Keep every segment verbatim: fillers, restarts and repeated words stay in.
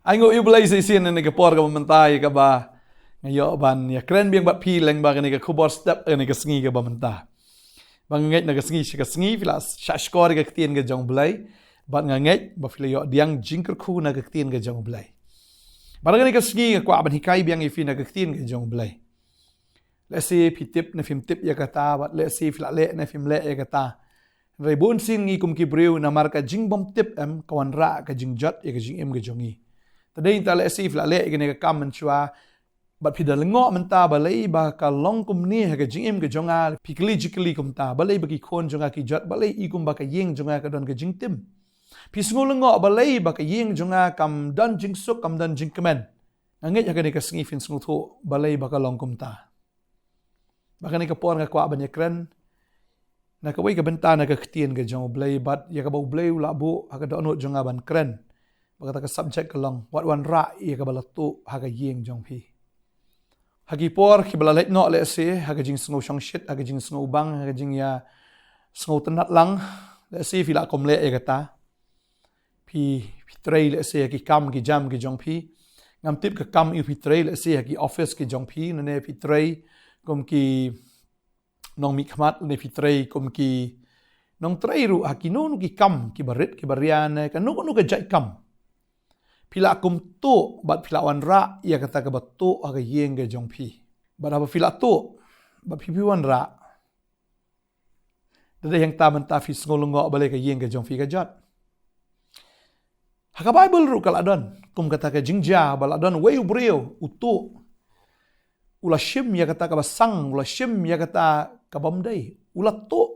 Ai nguh ïa u Blei sa shisien ha kane ka por kaba mynta ïa kaba nga ïoh ban ïakren biang bad phi lyngba kane ka khubor step ha kane ka sngi kaba mynta. Ba nga ngeit na ka sngi sha ka sngi phi la shah shkor ïa ka ktien ka jong u Blei. Bad nga ngeit ba phi la ïoh pdiang jingkyrkhu na ka ktien ka jong u Blei. Bad ha kane ka sngi nga kwah ban hikai biang ïa phi na ka ktien ka jong u Blei. Lehse phi tip ne phim tip ïa kata, bad lehse phi la leh ne phim leh ïa kata. Hynrei bun sien ngi kum ki briew namar ka jingbymtip em ka wanrah ka jingjot ïa ka jingim ka jong ngi. Te dei nangta lehse phi la leh ïa kane ka kam mynshuwa, bad phi da lyngngoh mynta balei ba ka long kumne ha ka jingim ka jong nga, phi kylli jingkylli kumta, balei ba ki khun jong nga ki jot, balei i kumba ka ïing jong nga ka don ka jingtim. Phi sngew lyngngoh balei ba ka ïing jong nga kam don jingsuk, kam don jingkmen. Nga ngeit ha kane ka sngi phin sngewthuh balei ba ka long kumta. Ba kane ka por nga kwah ban ïakren na kawei ka bynta na ka ktien ka jong u Blei, bad ïa kaba u Blei u la buh ha ka dohnud jong nga ban kren. Ba kata ka subject ka long wat wanrah ïa kaba la tuh ha ka ïing jong phi. Ha ki por kiba la leit noh lehse ha ka jingsngew shongshit, ha ka jingsngew bang, ha ka jingïasngew tynnat lang, lehse phi la kum leh ïa kata. Phi, phi trei lehse ha ki kam ki jam ki jong phi. Ngam tip ka kam aïu phi trei, lehse ha ki office ki jong phi, ne phi trei kum ki nongmihkhmat, ne phi trei kum ki nongtrei ruh ha kino kino ki kam kiba rit kiba rian, ne kano kano ka jait kam. Phi la kum tuh bad phi la wanrah ïa kata kaba tuh ha ka ïing ka jong phi. Bad haba phi la tuh bad phi, phi wanrah, da dei hangta mynta phi sngew lyngngoh balei ka ïing ka jong phi ka jot. Ha ka Baibl ruh ka la don kum kata ka jingjia ba la don wei u briew u tuh. U la shim ïa kata kaba sang, u la shim ïa kata kabym dei. U la tuh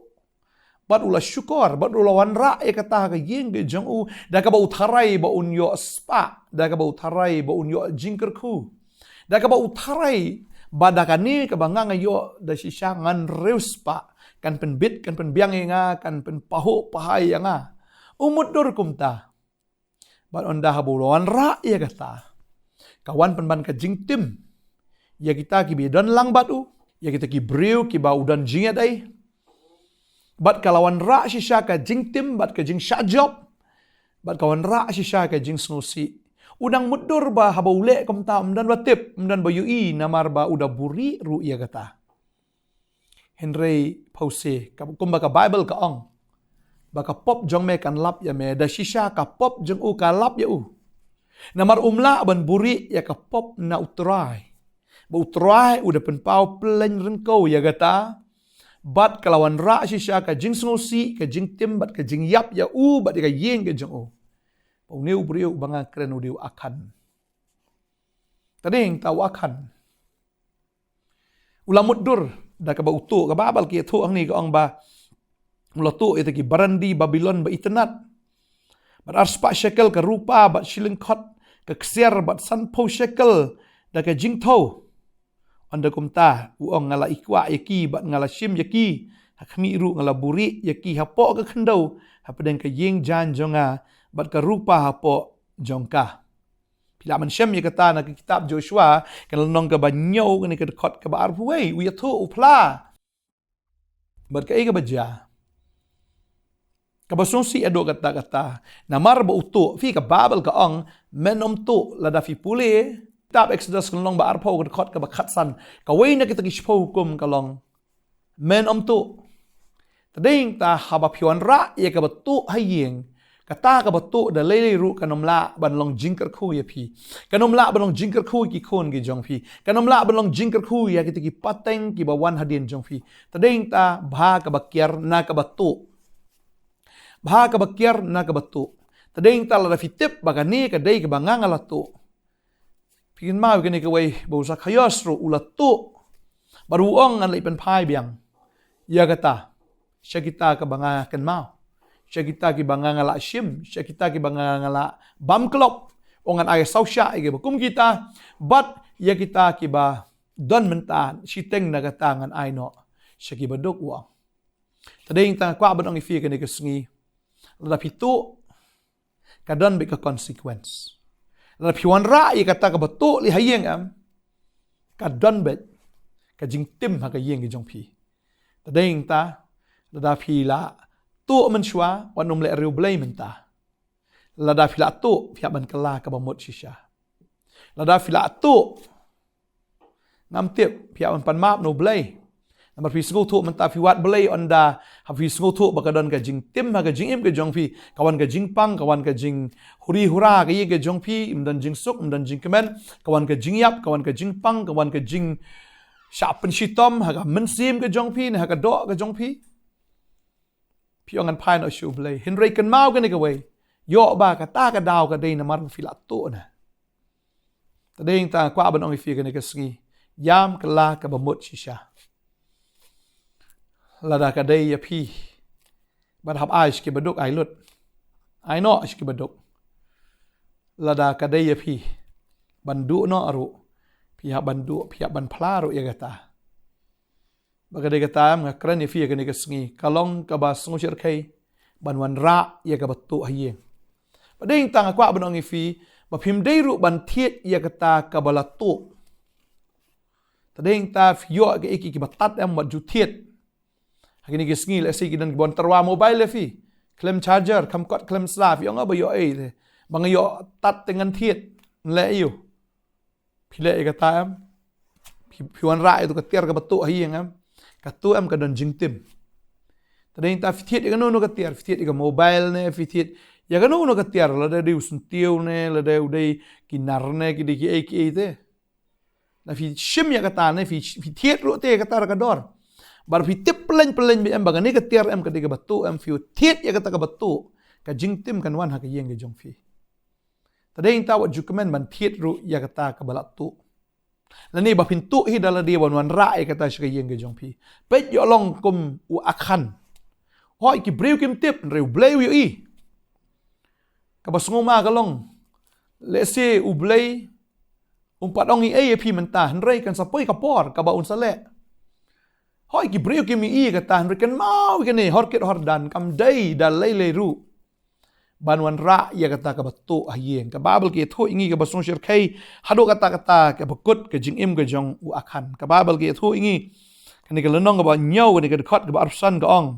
bad u la shukor, bad u la wanrah ïa kata ha ka ïing ka jong u, da kaba u tharai ba un ïoh spah, da kaba u tharai ba un ïoh jingkyrkhu. Da kaba u tharai ba da kane kaba nga nga ïoh da shisha ngan riewspah, kan pynbit, kan pynbiang ïa nga, kan pynpahuh pahai ïa nga. U mutdur kumta. Bad ynda haba u la wanrah ïa kata, ka wan pynban ka jingtim ïa kita kiba ïadon lang bad u, ïa kita ki briew kiba u don jingïadei. Bad ka la wanrah shisha ka jingtim bad ka jingshah jop. Bad ka wanrah shisha ka jingsngewsih. U dang mutdur ba haba u leh kumta ym don ba tip, ym don ba ïohi namar ba u da buhrieh ruh ïa kata. Hynrei phewse, ka, kumba ka Baibl ka ong, ba ka pop jong me kan lap ïa me, da shisha ka pop jong u ka lap ïa u. Namar um lah ban buhrieh ïa ka pop na U Trai. Ba U Trai u da pynpaw pyllein ryngkew ïa kata. Bad ka la wanrah shisha ka jingsngewsih, ka jingtim bad ka jingïap ïa u bad ïa ka ïing ka jong u. Ba une u briew uba nga kren u dei u Akhan. Te dei hangta u Akhan. U la mutdur da kaba u tuh, ka Baibl ka ïathuh hangne ka ong ba u la tuh ïa kita ki barandi Babilon ba itynnad. Bad arspah shekel ka rupa bad shi lyngkhot ka ksiar bad sanphew shekel da ka jingthew. Ynda kumta u ong, nga la ikwah ïa ki bad nga la shim ïa ki, ha khmih ruh nga la buhrieh ïa ki hapoh ka khyndew hapdeng ka ïing jaiñ jong nga, bad ka rupa hapoh jong ka. Phi lah ban shem ïa kata na ka kitab Joshua, ka lynnong kaba hynñiew, kane ka dkhot kaba arphew wei, u ïathuh u phla. Bad kaei kaba jia? Kaba sngewsih haduh katta katta. Namar ba u tuh, phi, ka Baibl ka ong, men ym tuh. Lada phi pule kitab Exodus ka lynnong ba arphew, ka dkhot kaba khatsan, kawei na kita ki shiphew hukum ka long, men ym tuh. Te dei hangta haba phi wanrah ïa kaba tuh ha ïing, kata kaba tuh da lei lei ruh kan ym lah ban long jingkyrkhu ïa phi. Kan ym lah ban long jingkyrkhu ïa ki khun ki jong phi. Kan ym lah ban long jingkyrkhu ïa kita ki pateng kiba wan hadien jong phi. Te dei hangta bha kaba kiar na kaba tuh. Bha kaba kiar na kaba tuh. Te dei hangta lada phi tip ba kane ka dei kaba nga nga la tuh. Phi kynmaw ïa kane kawei ba u Zakhaios ruh u la tuh. Bad u ong, ngan leit pynphai biang ïa kata sha kita kiba nga kynmaw, sha kita kiba nga nga la shim, sha kita kiba nga nga la bam klop. Ong, ngan ai sawshah ïa kiba kum kita, bad ïa kita kiba don mynta shiteng na kata ngan ai noh sha kiba duk, u ong. Te dei hangta nga kwah ban ong ïa phi kane ka sngi, lada phi tuh, ka don beit ka consequence. Lada phi wanrah ïa kata kaba tuh lei ha ïing, em, ka don beit ka jingtim ha ka ïing ka jong phi. Te dei hangta, lada phi la tuh mynshuwa, wat nym leh riewblei mynta. Lada phi la tuh, phi hap ban kylla kaba mut shisha. Lada phi la tuh, ngam tip, phi hap ban pan map na U Blei. Namar phi sngewthuh mynta phi wad Blei ynda, ha phi sngewthuh ba ka don ka jingtim ha ka jingim ka jong phi, ka wan ka jingpang, ka wan ka jinghuri hura ha ka ïing ka jong phi, ym don jingsuk, ym don jingkmen, ka wan ka jingïap, ka wan ka jingpang, ka wan ka jingshah pynshitom ha ka mynsiem ka jong phi, ne ha ka doh ka jong phi. Phi ong ngan phai noh sha U Blei. Hynrei kynmaw kane kawei. Ïoh ba kata ka daw ka dei namar ba phi la tuh na. Te dei nangta nga kwah ban ong ïa phi kane ka sngi. Ïam kylla kaba mut shisha. Lada ka dei ïa phi ban hap ai sha kiba duk, ai lut. Ai noh sha kiba duk. Lada ka dei ïa phi ban duh noh ruh, phi hap ban duh, phi hap ban phla ruh ïa kata. Ba ka dei kata em, nga kren ïa phi ïa kane ka sngi, ka long kaba sngewsyrkhei ban wanrah ïa kaba tuh ha ïing. Ba dei nangta nga kwah ban ong ïa phi ba phim dei ruh ban thied ïa kata kaba la tuh. Te dei nangta phi ïoh kaei kaei kiba tad em, wat ju thied. Ha kine ki sngi lehse ki don kiba wan tyrwa mobile ïa phi. Khlem charger, kham kot khlem sla, phi ong, "Ah, ba ïoh ei te. Ba nga ïoh tad te ngan thied." Leh ïa u. Phi leh ïa kata em? Phi, phi wanrah ïa tu ka tiar kaba tuh ha ïing em? Katu em ka don jingtim. Te dei nangta phi thied ïa kano kano ka tiar, phi thied ïa ka mobile ne, phi thied ïa kano kano ka tiar, lada dei u syntiew ne, lada u dei ki nar ne, ki dei kiei kiei te. Lada phi shim ïa kata ne, phi, phi thied ruh te ïa kata da ka dor. Bad phi tip pyllein pyllein ba em ba kane ka tiar em ka dei kaba tuh em, phi thied ïa kata kaba tuh, ka jingtim kan wan ha ka ïing ka jong phi. Te dei nangta wat ju kmen ban thied ruh ïa kata kaba la tuh. Lane ba phin tuh hi da lade ban wanrah ïa kata sha ka ïing ka jong phi. Peit ïoh long kum u Akhan. Hooid ki briew kim tip, hynrei U Blei u ïohi. Kaba sngewma ka long, lehse U Blei um pat ong ei ei ïa phi mynta, hynrei kan sa poi ka por kaba un sa leh. Hooid ki briew kim ïohi kata, hynrei kynmaw ïa kane, hor kit hor dan, kam dei da lei lei ruh ban wanrah ïa kata kaba tuh ha ïing. Ka Baibl ka ïathuh ïa ngi kaba sngewsyrkhei haduh katta katta kaba kut ka jingim ka jong u Akhan. Ka Baibl ka ïathuh ïa ngi, kane ka lynnong kaba hynñiew, kane ka dkhot kaba arphew san ka ong,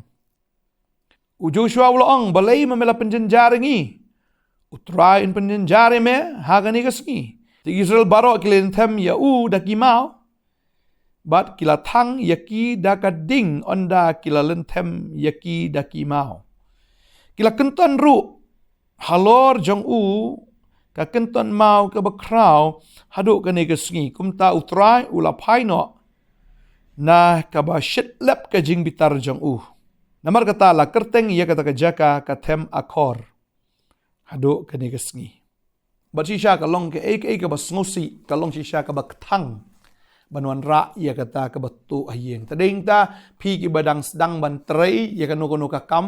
u Joshua u la ong, "Balei ma me la pynjynjar ïa ngi? U Trai un pynjynjar ïa me ha kane ka sngi. Ki Israel baroh ki la lynthem ïa u da ki maw, bad ki la thang ïa ki da ka ding, ynda ki la lynthem ïa ki da ki maw. Ki la kynton ruh halor jong u ka kynton maw kaba khraw haduh kane ka sngi. Kumta U Trai u la phai noh na kaba shitlep ka jingbitar jong u. Namar kata la kyrteng ïa kata ka jaka ka Them Akor haduh kane ka sngi." Bad shisha ka long kaei kaei kaba sngewsih, ka long shisha kaba kthang ban wanrah ïa kata kaba tuh ha ïing. Te dei nangta phi kiba dang sdang ban trei ïa kano kano ka kam,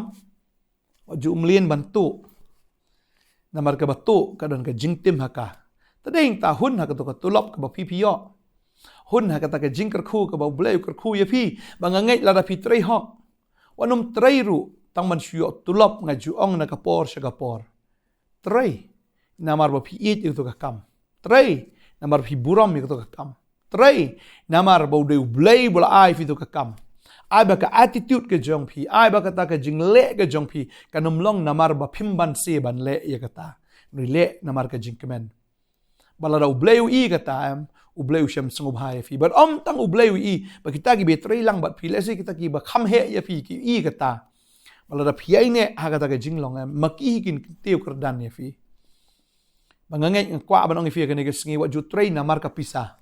wat ju mlien ban tuh. Namar kaba tuh ka don ka jingtim ha ka. Te dei nangta hun ha kato ka tulop kaba phi phi ïoh. Hun ha kata ka jingkyrkhu kaba U Blei u kyrkhu ïa phi, ba nga ngeit lada phi trei hok, wat nym trei ruh tang ban shu ïoh tulop, nga ju ong, na ka por sha ka por. Trei namar ba phi ïeit ïa kato ka kam. Trei namar phi burom ïa kato ka kam. Trei namar ba u dei U Blei ba la ai phi kato ka kam. Ai ba ka attitude ka jong phi, ai ba kata ka jingleh ka jong phi, kan ym long namar ba phim banse ban leh ïa kata. Hynrei leh namar ka jingkmen. Ba lada U Blei u ïohi kata em, U Blei u shem sngewbha ïa phi. Bad ym tang U Blei u ïohi, ba kita kiba trei lang bad phi, lehse kita kiba kham heh ïa phi ki ïohi kata. Ba lada phi ïaineh ha kata ka jinglong em, ma ki hi kin kyntiew kyrdan ïa phi. Ba nga ngeit, nga kwah ban ong ïa phi kane ka sngi, wat ju trei namar ka pisa.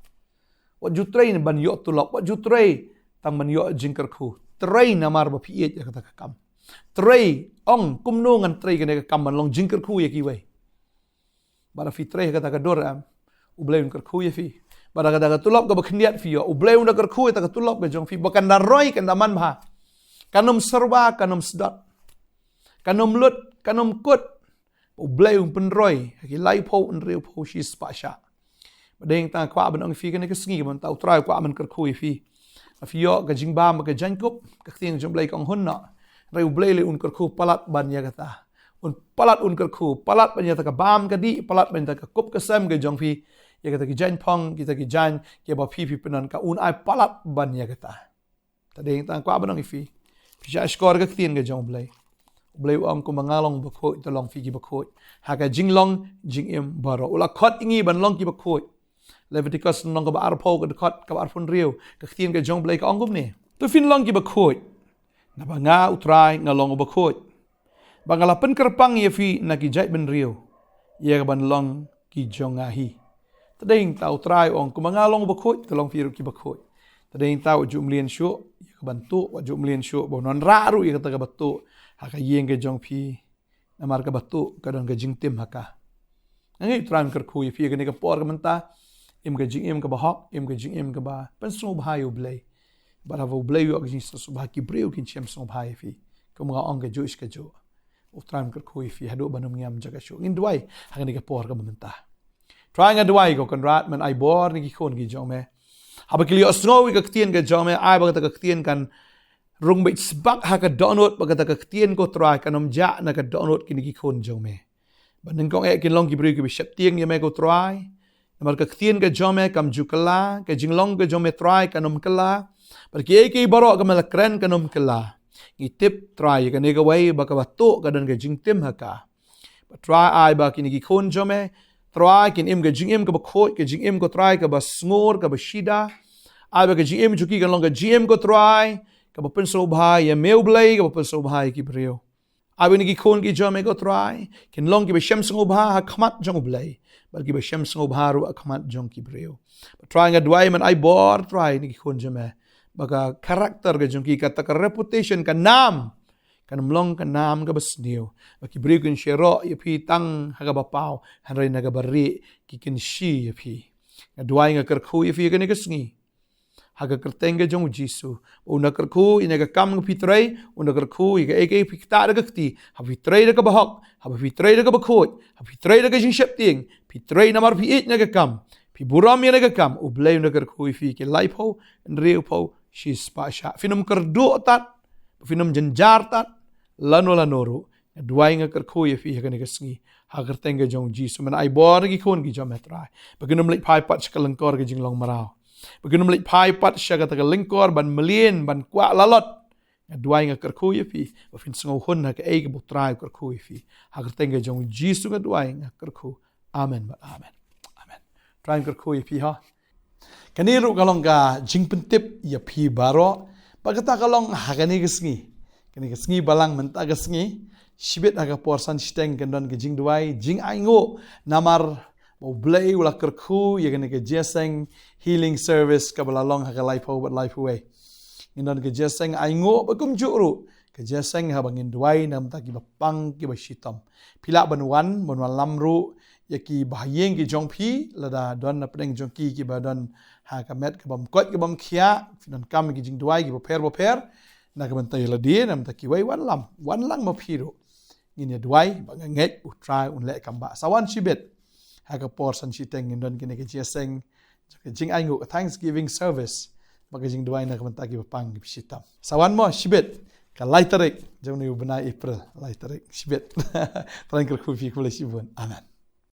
Wat ju trei ban ïoh tulop, wat ju trei tang ban ïoh jingkyrkhu. Trei namar ba phi ïeit ïa kata ka kam. Trei, ong, kumno ngan trei kane ka kam ban long jingkyrkhu ïa kiwei. Bad lada phi trei ha kata ka dur em, U Blei un kyrkhu ïa phi. Bad lada kata ka tulop kaba khyndiat phi ïoh, U Blei un da kyrkhu ïa kata ka tulop ka jong phi, ba kan da roi, kan da manbha. Kan ym syrwa, kan ym sdot. Kan ym lut, kan ym kut. U Blei un pynroi ha ki laiphew, hynriewphew, shispah shah. Bad dei nangta nga kwah ban ong ïa phi kane ka sngi, ba mynta U Trai u kwah ban kyrkhu ïa phi. Lada phi ïoh ka jingbam bad ka jaiñkup, ka ktien jong U Blei ka ong, hun noh. Hynrei U Blei lei un kyrkhu palat ban ïa kata. Un palat, un kyrkhu palat ban ïa kata ka bam ka dih, palat ban ïa kata ka kup ka sem ka jong phi. Ïa kita ki jaiñphong, kita ki jaiñ kiba phi phi pyndonkam, un ai palat ban ïa kata. Te dei nangta nga kwah ban ong ïa phi, phi shah shkor ka ktien ka jong U Blei. U Blei u ong, kumba nga long bakhuid, to long phi ki bakhuid ha ka jinglong jingim baroh. U la khot ïa ngi ban long ki bakhuid. Leviticus lynnong kaba arphew, ka dkhot kaba arphew hynriew, ka ktien ka jong U Blei ka ong kumne: To phin long ki bakhuid, naba nga U Trai nga long u bakhuid, ba nga la pynkyrpang ïa phi na ki jaitbynriew ïa kaban long ki jong nga hi. Te dei hangta U Trai u ong, kumba nga long u bakhuid, to long phi ruh ki bakhuid. Te dei hangta wat ju mlien shuh ïa kaban tuh, wat ju mlien shuh ba un wanrah ruh ïa kata kaba tuh ha ka ïing ka jong phi, namar kaba tuh ka don ka jingtim ha ka. Nga ngeit U Trai un kyrkhu ïa phi ha kane ka por ka mynta. Im ka jingim kaba hok, im ka jingim kaba pynsngewbha ïa U Blei. Bad haba U Blei u ïoh ka jingsngewbha, ki briew kin shem sngewbha ïa phi. Kumba nga ong kajuh shi kajuh, U Trai un kyrkhu ïa phi haduh ban ym ngiam jaka shuh. Ngin duwai ha kane ka por kaba mynta. Trai, nga duwai, ko Kynrad, men ai bor na ki khun ki jong me. Haba ki la ïohsngew ïa ka ktien ka jong me, ai ba kata ka ktien kan rung beit sbak ha ka dohnud, ba kata ka ktien, ko Trai, kan ym jah na ka dohnud kine ki khun jong me. Ba nyngkong eh kin long ki briew kiba sheptieng ïa me, ko Trai. Namar ka ktien ka jong me kam ju kylla, ka jinglong ka jong me, Trai, kan ym kylla. Bad kiei kiei baroh kiba me la kren kan ym kylla. Ngi tip, Trai, ïa kane kawei ba kaba tuh ka don ka jingtim ha ka. Bad Trai, ai ba kine ki khun jong me, Trai, kin im ka jingim kaba khuid, ka jingim, ko Trai, kaba sngur, kaba shida. Ai ba ka jingim jong ki kan long ka jingim, ko Trai, kaba pynsngewbha ïa me, U Blei, kaba pynsngewbha ïa ki briew. Ai ba kine ki khun ki jong me, ko Trai, kin long kiba shem sngewbha ha khmat jong U Blei, bad kiba shem sngewbha ruh ha khmat jong ki briew. Bad Trai, nga duwai, men ai bor, Trai, na ki khun jong me, ba ka character ka jong ki, kata ka reputation, ka nam, kan ym long ka nam kaba sniew. Ba ki briew kin sharoh ïa phi tang ha kaba paw, hynrei na kaba rieh ki kynshew ïa phi. Nga duwai, nga kyrkhu ïa phi ha kane ka sngi, ha ka kyrteng ka jong U Jisu. Un da kyrkhu ïa kane ka kam kaba phi trei, un da kyrkhu ïa kaei kaei ba phi ktah da ka kti, haba phi trei da kaba hok, haba phi trei da kaba khuid, haba phi trei da ka jingsheptieng, phi trei namar phi ïeit na ka kam, phi burom ïa kane ka kam, U Blei un da kyrkhu ïa phi ki laiphew, hynriewphew, shispah shah. Phin ym kyrduh tad, phin ym jynjar tad lano lano ruh. Nga duwai, nga kyrkhu ïa phi ha kane ka sngi, ha ka kyrteng ka jong U Jisu. Men ai bor na ki khun ki jong me, Trai, ba kin ym leit phai pat sha ka lyngkor ka jinglong mraw, ba kin ym leit phai pat sha kata ka lyngkor ban mlien, ban kwah lalot. Nga duwai, nga kyrkhu ïa phi ba phin sngewhun ha kaei kaba U Trai u kyrkhu ïa phi. Ha ka kyrteng ka jong U Jisu nga duwai, nga kyrkhu. Amen bad amen. Amen. Trai un kyrkhu ïa phi, ha. Kane ruh ka long ka jingpyntip ïa phi baroh. Bad kata ka long ha kane ka sngi, kane ka sngi balang, mynta ka sngi, shibit ha ka por san shiteng kan don ka jingduwai, jingainguh, namar ba U Blei u la kyrkhu ïa kane ka jingïaseng healing service kaba la long ha ka laiphew bad laiphew wei. Ngin don ka jingïaseng ainguh, bad kumjuh ruh ka jingïaseng haba ngin duwai na ka bynta kiba pang, kiba shitom. Phi lah ban wan, ban wallam ruh ïa ki bahaïing ki jong phi, lada don na pdeng jong ki kiba don ha ka met ka bym koit ka bym khiah, phi donkam ki jingduwai kiba pher bapher na ka bynta ïa lade, na ka bynta kiwei, wallam, wan lang ma phi ruh. Ngin ïa duwai, ba nga ngeit U Trai un leh kam ba. Sa wan shibit ha ka por san shiteng, ngin don kane ka jingïaseng, ka jingainguh, ka Thanksgiving service, bad ka jingduwai na ka bynta kiba pang, kiba shitom. Sa wan mo shibit, ka lai tarik jong une u bnai April, lai tarik, shibit. Trai un kyrkhu ïa phi, khublei shibun. Amen.